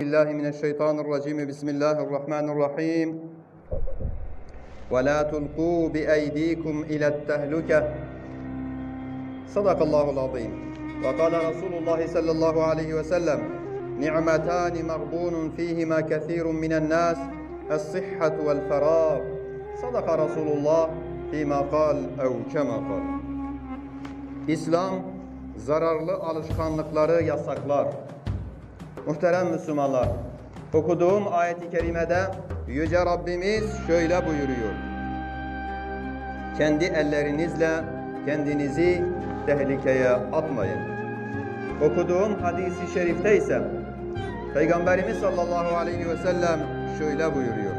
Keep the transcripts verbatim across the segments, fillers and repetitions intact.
بالله من الشيطان الرجيم. بسم الله الرحمن الرحيم. ولا تلقوا بأيديكم إلى التهلكة. صدق الله العظيم. وقال رسول الله صلى الله عليه وسلم: نعمتان مغبون فيهما كثير من الناس، الصحة والفراغ. صدق رسول الله فيما قال أو كما قال. İslam zararlı alışkanlıkları yasaklar. Muhterem Müslümanlar, okuduğum ayet-i kerimede Yüce Rabbimiz şöyle buyuruyor: "Kendi ellerinizle kendinizi tehlikeye atmayın." Okuduğum hadisi şerifte ise Peygamberimiz sallallahu aleyhi ve sellem şöyle buyuruyor: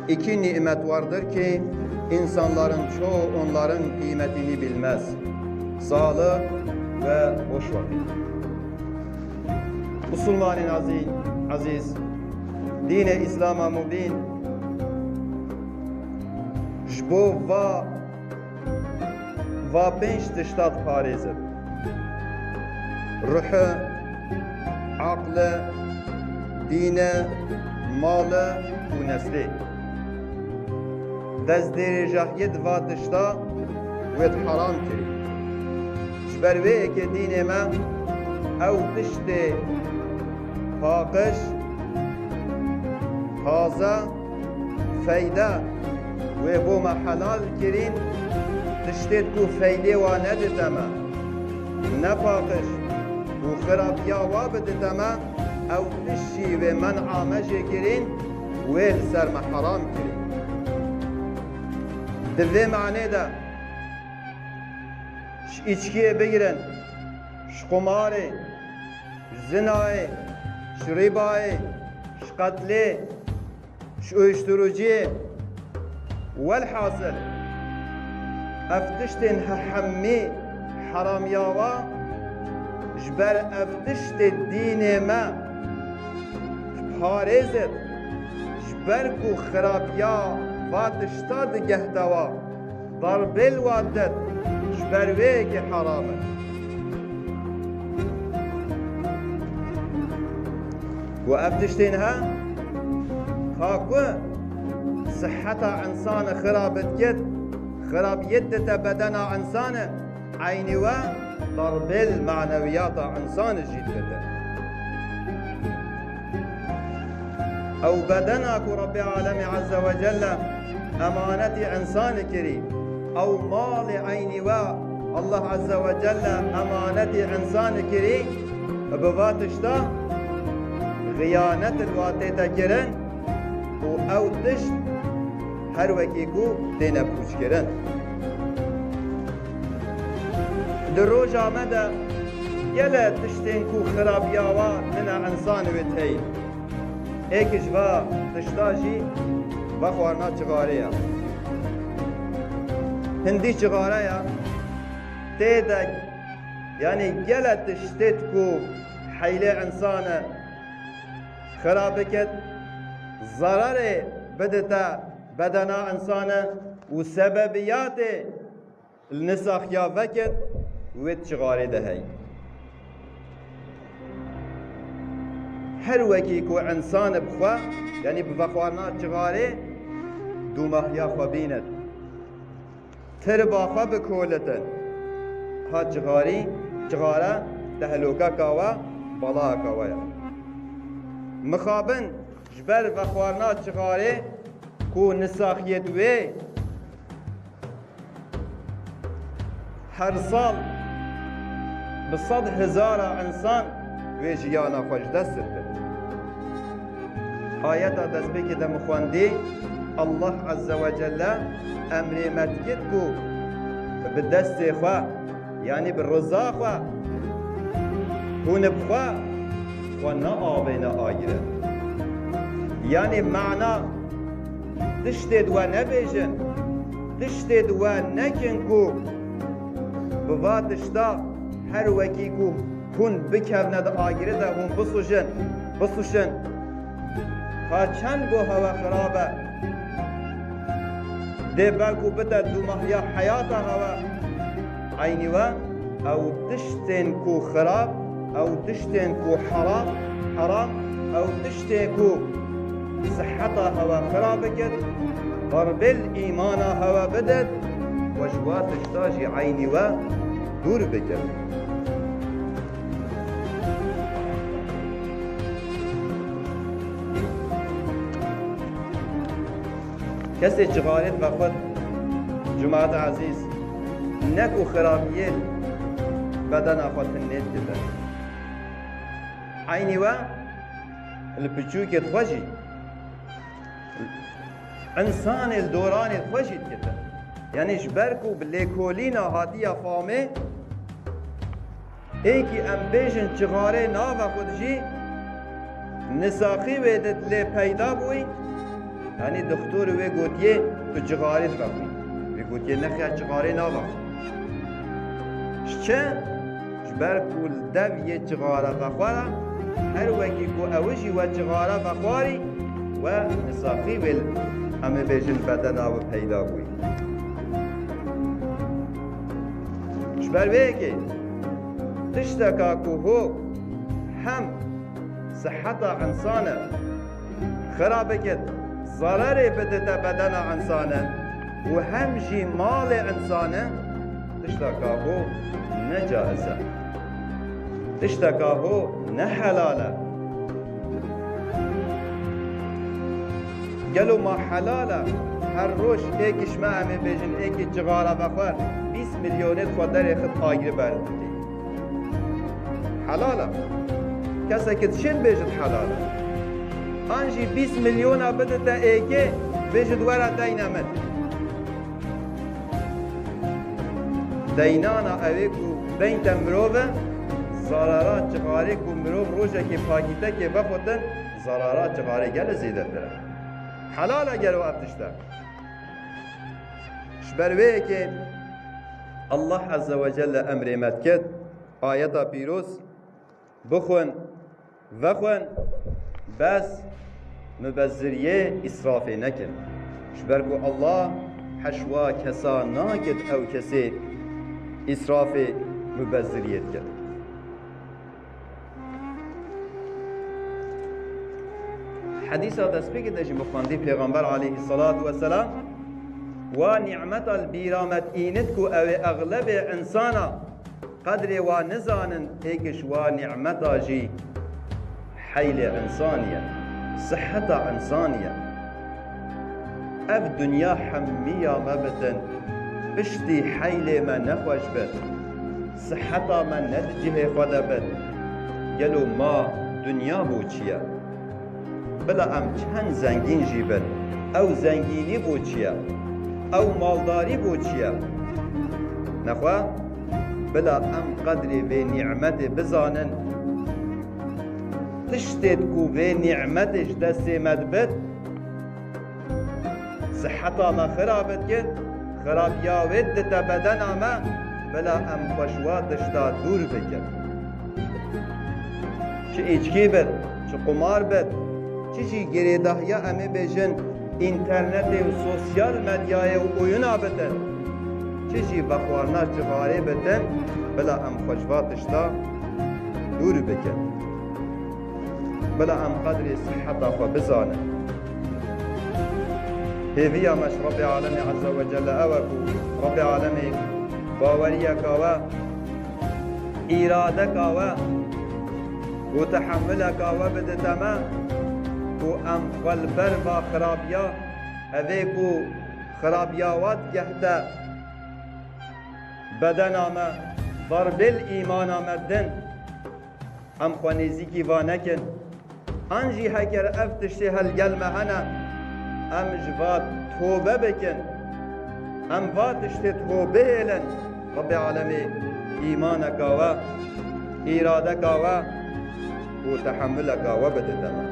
İki nimet vardır ki, insanların çoğu onların kıymetini bilmez. Sağlık ve boş vakit. Musulmanên azî-, ezîz, dînê Îslama mubîn ji bo va, va pênc tişta diparêzin: ruhi, aqli, dîni, mali û neslê. Destdirêjahiyê di va tişta wê di heram kirî. Ji ber wê yekê dînê me ew tiştê paqij, taze, feyde wê bo me helal kirîn, tiştê ku feydê wa nedite me, ne paqij û xirapiya wa bidite me, ew tişt jî wê men'a me jê kirîn, wê li ser me heram kirîn. Di vê manê de ji îçkiyê bigirin, ji qumarê, ji zinayê, ji rîbayê, ji qetlê, ji uyuşturuciyê. Welhasil, ev tiştên he-, hemî heramiya wa, ji ber ev tiştê dînê me diparêzit, ji ber ku xirapiya va tişta digehte wa, darbê li wa dit, ji ber wê yekê heram in. Û ev tiştên he, ka ku siheta insana xirab dikit, xirabiyet dite bedena insana, eynî we darbê li manewiyata insana jî dikite. Ew bedena ku Rabbê Alemê Azze ve Celle emanetî însanî kirî, ew malê eynî we Allah Azze ve Celle emanetî însanî kirî, bi va tişta xiyanet li wa tête kirin û ew tişt her wekî ku têne pûçkirin. Di roja me de gele tiştên ku xirabiya wa tine însan wê tey. Êk ji va tişta jî vexwarina çixarê ye. Hindî çixare ye. Tê de, yanî gele tiştê ku heylê însane xirab biket, zerarê bidite bedena însane û sebebiyatê li nisaxiya veket wê çixarê de hey. Her wekî ku însan bi xwe, yanî bi vexwarina çixarê, dûmahiya xwe bînet. Tirba xwe bikolitin. Ha çixarî, çixare tehlûkeka we, balaheka we ye. Mixabin ji ber vexwarina çixarê ku nisaxiyet wê her sal bi sed hezara însan wê jiyana xwe ji dest dikin. Ayeta destpêkê de min xwendî, Allah Azze ve Celle emrê me dikit ku bi destê xwe, yanî bi riza xwe, hûn bi xwe, xwe neavêne agire. Yanî mana tiştê di we nebêjin, tiştê di we nekin ku bi va tişta her wekî ku hûn bikevne di agirê de hûn bisûjin, bisûşin. Ka çend bo hewe xirab e. Dê belkû bide dûmahiya heyata hewe. Eynî we ew tiştên ku xirab, ew tiştên ku heram, heram, Ew tiştê ku siheta hewe xira bikit, xerbê li îmana hewe bidit, we ji wa tişta jî eynî we dûr bikit. Kesê cixarêt vexwet, cemaat ezîz, ne ku xirabiyê bedena xwe tinê dikite. Eynî we li piçûkê xwe jî, însanê li doranê xwe jî dikite. Yanî ji ber ku bi lêkolîna hatiye famê, êkî em bêjin cixarê nava xwe dijî, nisaxî wê di lê peyda bûyî, yanî dixtor wê gotiye tu cixarê divexwî. Wê gotiye nexya cixarê nava xwe. Ji çi? Ji ber ku li dev yê cixara vexwara, her wekî ku ew jî we cixara vexwarî, we nisaxî wê li, em ê bêjin bedena we peyda bûyî. Ji ber vê yekê tişteka ku ho hem siheta însan e, xira bikit, zererê bidite bedena însan e û hem jî malê însan e, tişteka ho ne caiz e. Tişteka ho ne helal e. Gelo ma helal e? Her roj êkî ji me, em ê bêjin, êkî cixara vexwar, bîst milyonê xwe derêxist agirî berdikî. Helal e. Keseke dişên bêjit helal e. An jî bîst milyona bidite êkê, bêjit were deyne min. Deynana ew ê ku deyne mirov e, zarara cixarê ku mirov rojekê pakîtekê vexwetin, zarara cixarê gele zêdetir e. Helal e gelo ev tişt e? Ji ber wê yekê Allah Azze ve Celle emrê me dikir, ayeta pîroz, bixwin, vexwin, bes mubezziriyê, îsrafê nekin. Ji ber ku Allah heşwa kesa nakit ew kesê îsrafê, mubezziriyê dikir. Hedîsa destpêkê de jî min xwendî, Pêxember aleyhisselatu vesselam wa nîmeta li bîra me tînit ku ew ê exlebê însana qedrê wa nizanin, êk ji wa nîmeta jî heylê însanî ye, siheta însanî ye. Ev dinya hemiya me bitin, piştî heylê me nexweş bit, siheta me ne di cihê xwe de bit, gelo ma dinya bo çi ye? Bila em çend zengîn jî bin, ew zengînî bo çi ye? Ew maldarî bo çi ye? Nexwe, bila em qedrê vê nîmetê bizanin, tiştê ku vê nîmetê ji destê me dibit, siheta me xirab dikir, xirabiya wê didite bedena me, bila em xwe ji wa tişta dûr bikin. Çi îçkî bit, çi qumar bit, çi jî girêdahiya, em ê bêjin, înternetê û sosyal medyayê û oyuna bitin, çi jî vexwarina cixarê bitin, bila em xwe ji va tişta dûr bikin. Bila em qedrê siheta xwe bizanin. Hêviya me ji Rebbê Alemê Azze ve Celle ew e ku Rebbê Alemê baweriyeka we, îradeka we û tehemuleka we bidite me ku em xwe li ber va xirabiya, evê ku xirabiya we digehte bedena me, xerbê li îmana me din, em xwe nêzîkî va nekin. An jî heger ev tiştê hel gel me hene, em ji va tobe bikin. Em va tiştê xwe bihêlin. Rebbê Alemê îmaneka we, îradeka we û tehemuleka we bidite me.